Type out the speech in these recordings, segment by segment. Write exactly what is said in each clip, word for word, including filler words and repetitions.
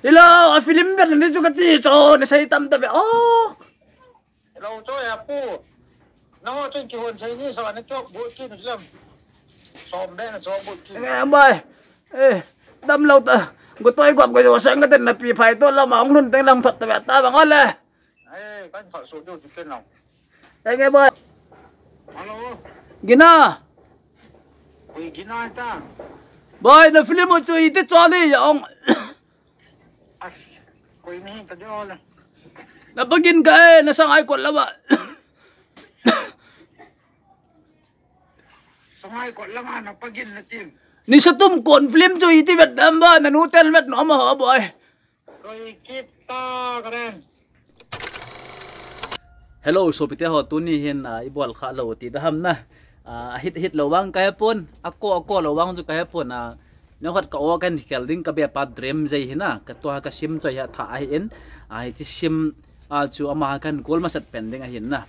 Hello, a film vet ni chu kati chu, nasei tam ta ve. Oh. Hello, chu ya pu. Nangho chun kihon sei ni sa na kyo bu kin lam. Som be na som bu kin. Nge bai. Eh, damlou ta. Gotoi gop ko jo sang ka ten na pi phai to lama ong lhun teng lang thot ta ve ta bang ole. Eh, kan thot su du ti ken nau. Eh, nge bai. Hello. Gina. Ui, Gina ta. Bai, na film chu iti chali ya ong. As, koi nahi ta de ole. Na pagin ka e, na sangai kot lama. Sangai kot lama na pagin na tim. Nisa tum kon film chu iti vet dam ba, na nu ten vet nom ho bai. Koi kita karen. Hello, sopite ho, tuni hin, ah, i bol kha lou ti da ham na. Ah, hit, hit lou vang ka hepon, a ko, a ko lou vang chu ka hepon, ah, neo khat ka o kan khel ding ka be pa dream jei hina, ka tua ka sim choi ha tha ahi in, ah, hichi sim, ah, chu ama kan kol masat pen ding ahin na.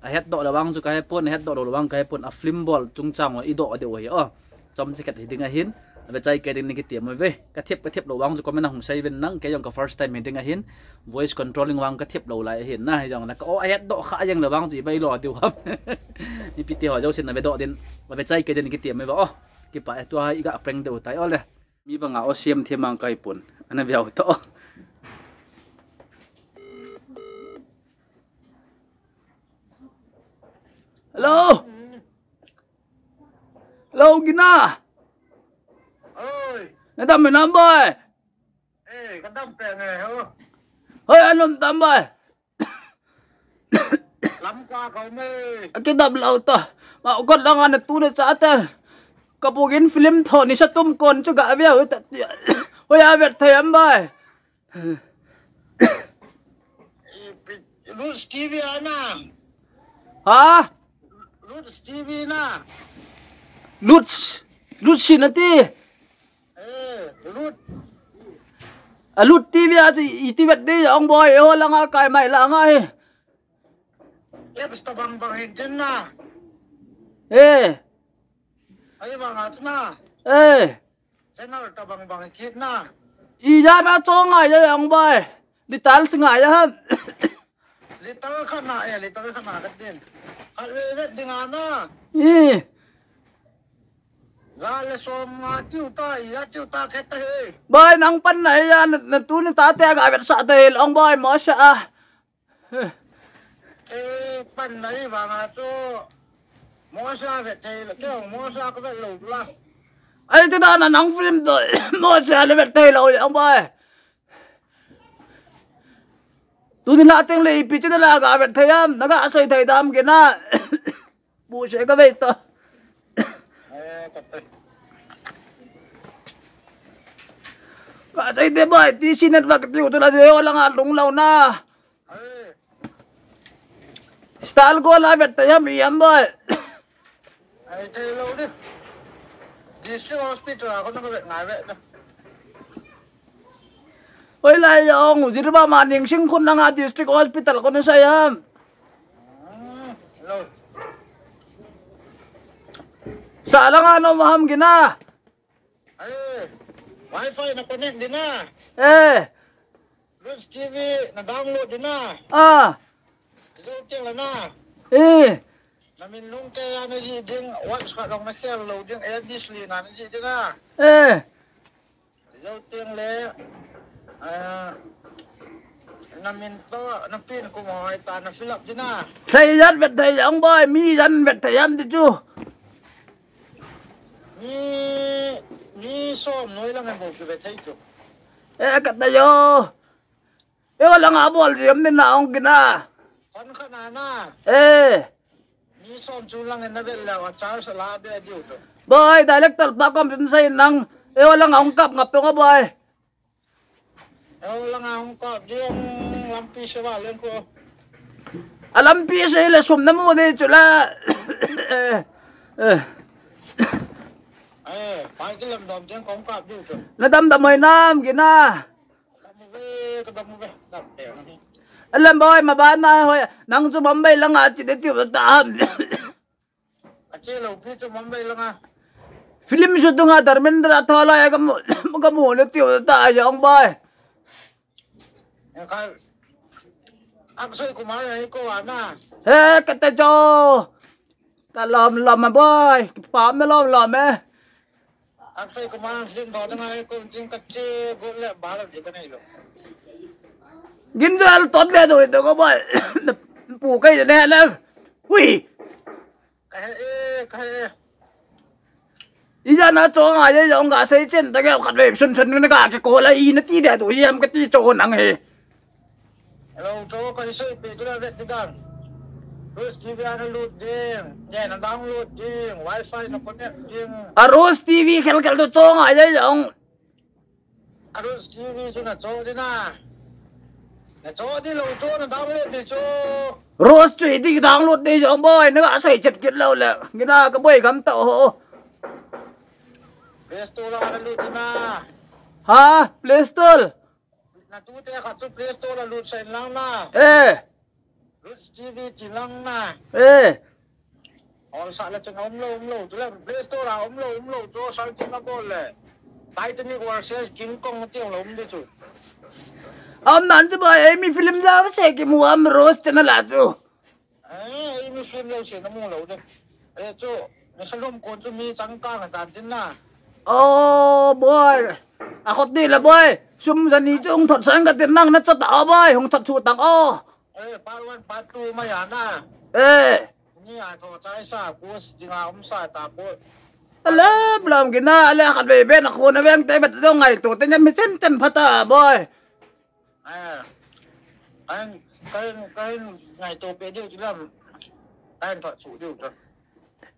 A het doh lou vang chu ka hepon, a het doh lou vang ka hepon, a film bol chungchang o i doh deu hi o. Chom chi khat hi ding ahin, a ve chai ke ding ni kiti mo ve. Ka thep, ka thep lou vang chu comment a hung sei ven nang, ke jong ka first time hi ding ahin, voice controlling vang ka thep lou lai ahin na, hi jong na ka o a het doh kha jeng lou vang chu i bai lo deu ham. Ni pite ho jo sin na ve doh din, a ve chai ke din kiti mo ve o. Kipa e tua i ga prank deu tai ole. Mi banga o siam thiam mang kai pun. Ana ve au to. Hello. Hello, Gina. Oi. Na dam nam bai. Eh, ka dam pe nge ho. Hoi, anom dam bai. Lam kwa ko me. Aki dam lau ta. Ma ukot lang ana tu na cha ta. Ka pugin film tho ni sa tum kon chu ga via ta. Hoi, a vet thai am bai. Lut Stevie ana. Ha? Lut Stevie na. Lut, Lut si na ti. Eh, Lut. A Lut T V a ti, i ti vet di ong boi, e ho langa kai mai langa e. Apps ta bang bang hin tin na. Eh. Ai bang at na. Eh. Channel ta bang bang kit na. I ja na chong ai ya ong boi. Di tal si ngai ya han. Little khat na, eh, little khat na ka din. Khat ve ve ding ana. Eh. Ga le som nga tiu ta, i ya tiu ta khet ta he. Bai nang pan na ya, na, na tu ni ta te ga vet sa ta he, ong bai mo sa a. Eh, pan na i ba nga tu. Mo sa vet te, ke mo sa ka vet lo la. Ai te da na nang film to, mo sa le vet te lo, ong bai. Tuni na teng le ipi channel a ga vet thei am, na ga sei thei dam ke na. Bu se ka ve ta. Ka sei te bai, T C Network tiu tu la de o langa lung lau na. Star Gold a vet ta yam i yam boi. Ai thei lo di. District Hospital a ko na ka vet ngai vet na. Oi lai yong, Jiribam a Ningsing khun langa District Hospital ko na sa yam. Hmm, lo. Sa langa nom ham Gina. Eh, Wi-Fi na connect din na. Eh. Roots T V na download din na. Ah. Zo tiang la na. Eh. Na min lung ke ya na ji ding, WhatsApp long na khel lo ding, eh, this li na na ji ding na. Eh. Zo tiang le, eh, na min to, na pin ko mo ai ta na fill up din na. Thei jan vet thei ong boi, mi jan vet thei am ti chu. Mi, mi som noi lang an bol ki ve thei chu. Eh, ka ta yo. Eh, wa lang a bol ji am ni na ong Gina. Kon kha na na. Eh. Mi som chu lang an na ve la wa charge la be diu chu. Boi, director pa kom pim sai nang. Eh, wa lang a ong kap ngap pe ngo boi. Eo langa hung kap ding lampi se va leng ko. A lampi se le sum na mu ding chu la. Eh, eh. Eh, pai ki lam dom ding kong kap ding chu. Na dam dam hoi nam Gina. Dam ve, ka dam ve, dam ve. A lam boi ma ba na hoi, nang chu Mumbai langa chi de tiu ta ham. Ache lo pi chu Mumbai langa. Film shooting a Dharmendra thala ya kamu, kamu na tiu ta ya ong bai. Akshay Kumar hi ko ana. He, kate jo. Ta lom lom a boy. Pa me lom lom e. Akshay Kumar film do dang ai ko jing ka che go le ba la de ka nei lo. Gin jo al tot le do do ko boy. Pu kai ne le. Ui. Ka he e, ka he e. Ijat na chong a, ye jong ga sei chen ta ke khat ve sun sun na ga ke ko la i na ti de tu yam ka ti cho nang he. Hello, cho ka sei pe tu la vet ti dan. Rose T V ana lut ding, ne na download ding, wifi na connect ding. A Rose T V khel khel tu chong a ye jong. A Rose T V chu na cho di na. Na cho di lo cho na download di cho. Rose chu i di download di jong boy, na ga sei chet kit lo le. Gina ka boy gam ta ho. Play Store la na lut di na. Ha, Play Store. Na tu te khat chu Play Store la lut sai lang na. Eh. Rose T V ti lang na. Eh. Ol sa le chun um lo, um lo. Tu le Play Store la um lo, um lo. Cho sa chun na bol le. Titanic versus King Kong ti um lo um di chu. Am nan tu ba, eh, mi film ja se ki mu am Rose channel a chu. Eh, eh, mi film lo se na mu lo de. Eh, chu, na sa lom kon chu mi chang ka na ta tin na. Oh, boy. A khot di la boy. Sum ja ni chu ung thot sang ka tin nang na cho ta, oh, boy. Hung thot chu tang, oh. Eh, part one, part two mai a na. Eh. Ni a tho chai sa, post ding a um sa ta po. Alam, lam gina, ale khat ve ve na ko na veng te bet dong ngai to te nyam mi chen chen phata, boy. Eh. Kan, kan, kan ngai to pe diu chu lam. Kan thot su diu chu.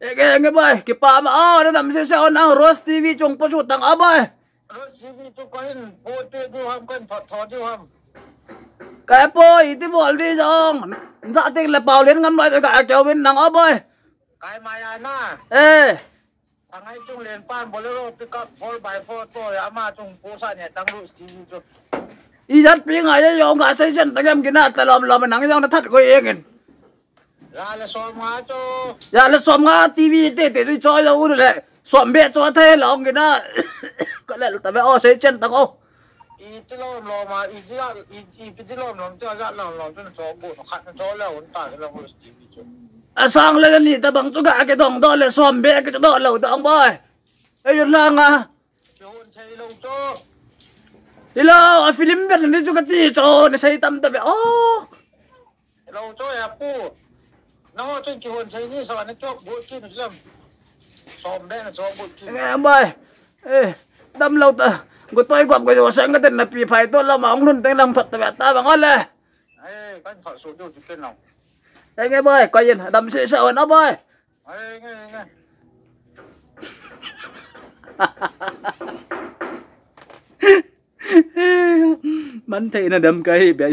Ege, ege, boy, kipa ma, oh, na dam se se on ang Rose T V chung po chu tang, ah, boy. Rose T V chu ko hin bol pe diu ham, kan thot thot diu ham. Kai po, iti bol di jong. Za ting le pau len ngam lai ka keu win nang, ah, boy. Kai mai a na. Eh. Tangai chung len pan Bolero pickup four by four to ya ma chung po sa ne tang Rose T V chu. Ijat pi ngai ye jong ka sei chen ta gam gina ta lom lom nang jong na that ko yeng in. Ja le som nga cho. Ja le som nga T V te te cho yo u le. Som be cho the long gina. Ka le ta be o sei chen ta ko. I ti lom lom a, i ti a, i, i pi ti lom lom ti a ja lom lom cho cho bo khat cho le un ta le T V cho. A sang le ni ta bang chu ga ke dong do le som be ke do lo dong boy. Ei la nga. Ke hon thei lo cho. Ti lo, a film be ni chu ka ti cho, ni sei tam ta be. Oh. Lo cho ya pu. Na ho chun kihon thei ni sa na kyo bu ki nu lam. Som be na cho bu ki. Nge bai. Eh, dam lo ta. Go toi gop go yo sang ka ten na pi phai to la ma ong lun teng lam thot ta be ta bang ole. Eh, kan thot su du ti ken lo. Eh, nge bai, ko yin dam se sa on a bai. Eh, nge, nge. Man thei na dam ka hi be.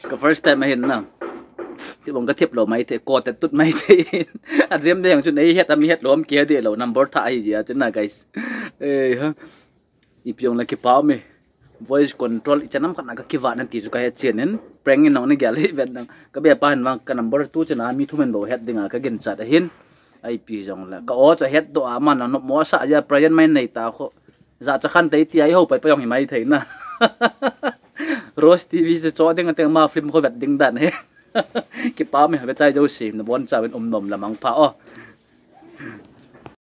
Ka first time ahin na. Ti bang ka thip lo mai thei, ko te tut mai thei. A dream de yang chun ei het am het lom ke de lo number tha hi jia chun na guys. Eh ha. Ipi jong le kipa me. Voice control i chanam khat na ka kiva na ti chu ka het chen in. Prank in nong ni gel hi vet nang. Ka be pa hin vang ka number two chun a mi thum in bo het ding a ka gin chat ahin. Ipi jong le. Ka o cha het do a man na nop mo sa ja Brian mai nei ta kho. Za cha khan tei ti ai ho pai pa jong hi mai thei na. Rose T V chu cho ding a teng ma film kho vet ding dan he. Kipa me ve chai jo si na bon cha ven um nom la mang pha o.